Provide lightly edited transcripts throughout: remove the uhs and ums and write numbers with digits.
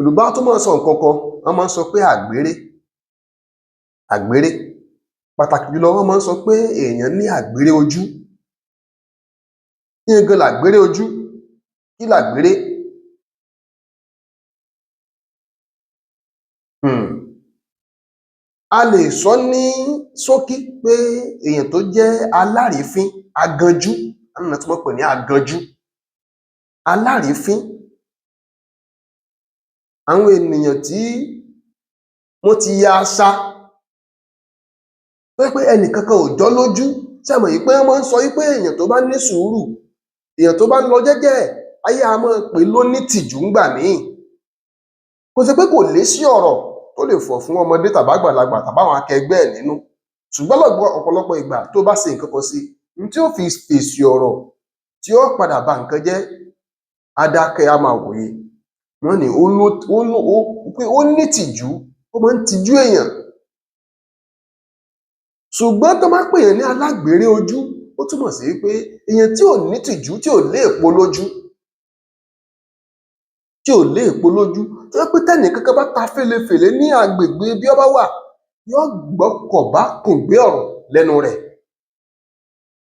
Yorùbá tún máa ń sọ nǹkan kan, wọ́n máa ń sọ pé àgbéré. Àgbéré, pàtàkì jùlọ, wọ́n máa ń sọ pé èèyàn ní àgbéré ojú. Kí gan làgbéré ojú? Kí làgbéré? Hmm. A lè sọ ní ṣókí pé èèyàn tó jẹ́ alárífín, aganjú, àwọn náà tún máa ń pè ní aganjú, alárífín. Àwọn ènìyàn tí wọ́n ti ya asa, tó jẹ́ pé ẹnìkankan ò jọ́ lójú. Ṣé ẹ mọ̀ wípé wọ́n máa ń sọ wípé èèyàn tó bá ní sùúrù, èèyàn tó bá ń lọ jẹ́jẹ́ ẹ̀, ayé a máa pè é lónítìjú ńgbà míì. Kò sí pé kò lésì ọ̀rọ̀ tó lè fọ̀ fún ọmọdé tàbágbàlagbà tàbáwọn akẹgbẹ́ ẹ̀ nínú, ṣùgbọ́n lọ́gbọ́ ọ̀pọ̀lọpọ̀ ìgbà tó bá ṣe nǹkan kan sí i, n tí ó fi fèsì ọ̀rọ̀ tí ó padà ba nǹkan jẹ́, á dákẹ́, á máa wòye. Wọ́n ní ó ló ó ló ó pé ó nítìjú, ó máa ń tijú èèyàn. Ṣùgbọ́n tó bá pè èèyàn ní alágbèrè ojú, ó túmọ̀ sí pé èèyàn tí ò nítìjú, tí ò léèpo lójú, tí ò léèpo lójú, tó jẹ́ pé tẹ́nìkankan bá ta félefèlé ní agbègbè bí ó bá wà, yóò gbọ́ kọ̀bákùngbé ọ̀rọ̀ lẹ́nu rẹ̀.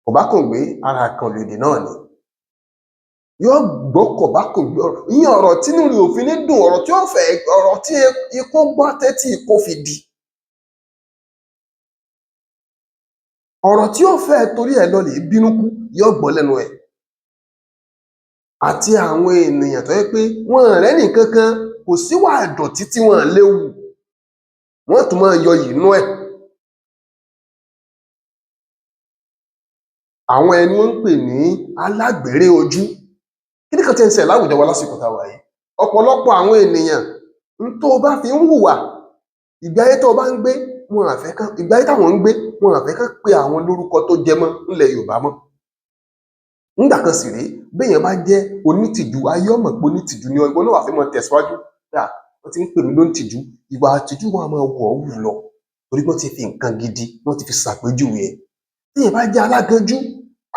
Kọ̀bákùngbé ara àkànlò èdè náà ni. Yóò gbọ́ kọ̀bákùngbé ọ̀rọ̀, ìyẹn ọ̀rọ̀ tínú rẹ̀ ò fi ní dùn, ọ̀rọ̀ tí ó fẹ́, ọ̀rọ̀ tí ikú gbọ́ tẹ́tí ikú fi di. Ọ̀rọ̀ tí ó fẹ́ torí ẹ̀ lọ lè bínú kú, yóò gbọ́ lẹ́nu ẹ̀. Àti àwọn ènìyàn tó jẹ́ pé wọn ò rẹ́nìkankan, kò síwà ìdọ̀tí tí wọn lè hù, wọ́n tún máa yọ iyì nínú ẹ̀. Àwọn ẹni wọ́n ń pè ní alágbèrè ojú. Kíní kan tí ń ṣẹlẹ̀ láwùjọ wa lásìkò tá a wà yìí? Ọ̀pọ̀lọpọ̀ àwọn ènìyàn, n tó o bá fi ń hùwà, ìgbé ayé tó o bá ń gbé, wọn à fẹ́ kán, ìgbé ayé táwọn ń gbé, wọn à fẹ́ kán pe àwọn lórúkọ tó jẹ mọ́ ńlẹ̀ Yorùbá mọ́. Nígbà kan sì rèé, béèyàn bá jẹ́ onítìjú, ayé ó mọ̀ pé onítìjú ni ọ́, ìwọ náà wàá fẹ́ máa tẹ̀síwájú. Pé à, wọ́n ti ń pè mí lónítìjú, ìwà àtìjú wọn á máa wọ̀ ọ́ wù lọ, torí pé wọ́n ti fi nǹkan gidi, wọ́n ti fi ṣàpèjúwe ẹ̀. Téèyàn bá jẹ́ aláganjú,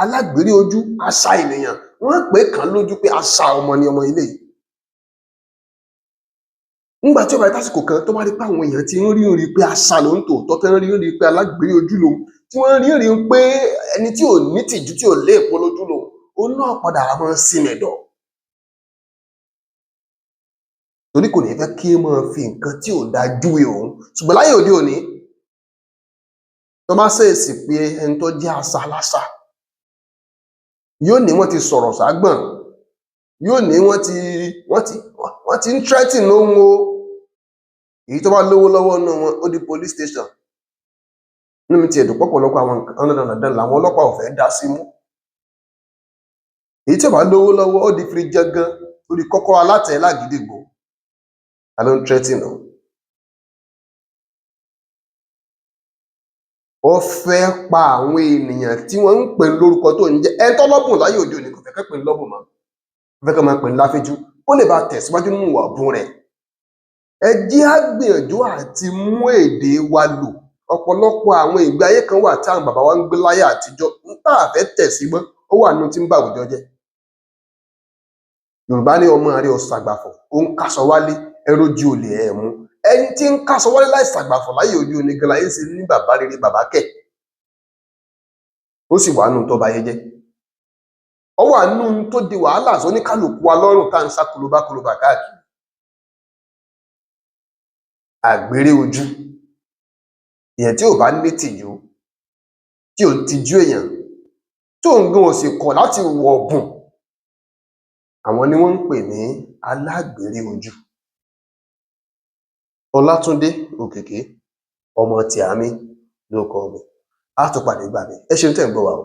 alágbèrè ojú, aṣa ènìyàn, wọ́n pè é kàn án lójú pé aṣa ọmọ ni ọmọ ilé yìí. Nígbà tí ó bá tásìkò kan tó bá rí pé àwọn èèyàn ti ń rí rí pé aṣa lòun tòótọ́, tán rí rí pé alágbèrè ojú lòun, tí wọ́n rí rí pé ẹni tí ò ní tìjú, tí ò léèpo lójú lòun, òun náà padà wá máa sinmẹ̀dọ̀. Torí kò ní fẹ́ kí wọ́n máa fi nǹkan tí ò dáa júwe òun. Ṣùgbọ́n láyé òde òní, tó bá ṣèèsì pé ẹni tó jẹ́ aṣa láṣa, yóò ní wọ́n ti sọ̀rọ̀ ságbọ̀n, yóò ní wọ́n ti wọ́n ti wọ́n ti ń threaten òun o. Èyí tó bá lówó lọ́wọ́ nínú wọn, ó di police station. Inú mi ti ẹ̀dùn pọ̀pọ̀lọpọ̀ àwọn nǹkan dandandan làwọn ọlọ́pàá ò fẹ́ dá sí mú. Èyí tí ò bá lówó lọ́wọ́, ó di firi jangan, ó di kọ́kọ́rọ́ alátẹ lágídígbò. Ta ló ń threaten òun? Ó fẹ́ pa àwọn ènìyàn tí wọ́n ń pè lórúkọ tó ń jẹ́. Ẹni tó lọ́bùn láyé òde òní kò fẹ́ kán pè ní lọ́bùn mọ́. Ó fẹ́ kán máa pè ní láfínjú, kó lè bá tẹ̀síwájú nínú ìwà ọ̀bùn rẹ̀. Ẹ jẹ́ á gbìyànjú àti mú èdè wa lò. Ọ̀pọ̀lọpọ̀ àwọn ìgbé ayé kan wà tí àwọn bàbá wa ń gbé láyé àtijọ́, ń tá à fẹ́ tẹ̀ sí mọ́, ó wà nínú tí ń ba àwùjọ jẹ́. Yorùbá ní ọmọ rẹ ò ṣàgbàfọ̀, ó ń káṣọ wálé, ẹ rójú olè ẹ̀ mú. Ẹni tí ń káṣọ wálé láì ṣàgbàfọ̀ láyé òde òní gan láyé ṣe ní bàbá rere bàbá kẹ̀. Ó sì wà nínú tó bayé jẹ́. Ó wà nínú tó di wàhálà sóníkálùkù wa lọ́rùn tá à ń sá kolobákolobà káàkiri. Àgbèrè ojú. Èèyàn tí ò bá ní tìjú, tí ò ń tijú èèyàn, tó ń gan ò sì kọ̀ láti wọ̀ ọ̀bùn, àwọn ni wọ́n ń pè ní alágbèrè ojú. Ọlátúndé Òkìkí, ọmọ Tìámí ló kọ mi. Á tún pàdé gbà mí. Ẹ ṣeun tẹ́ ń gbọ́ wa o.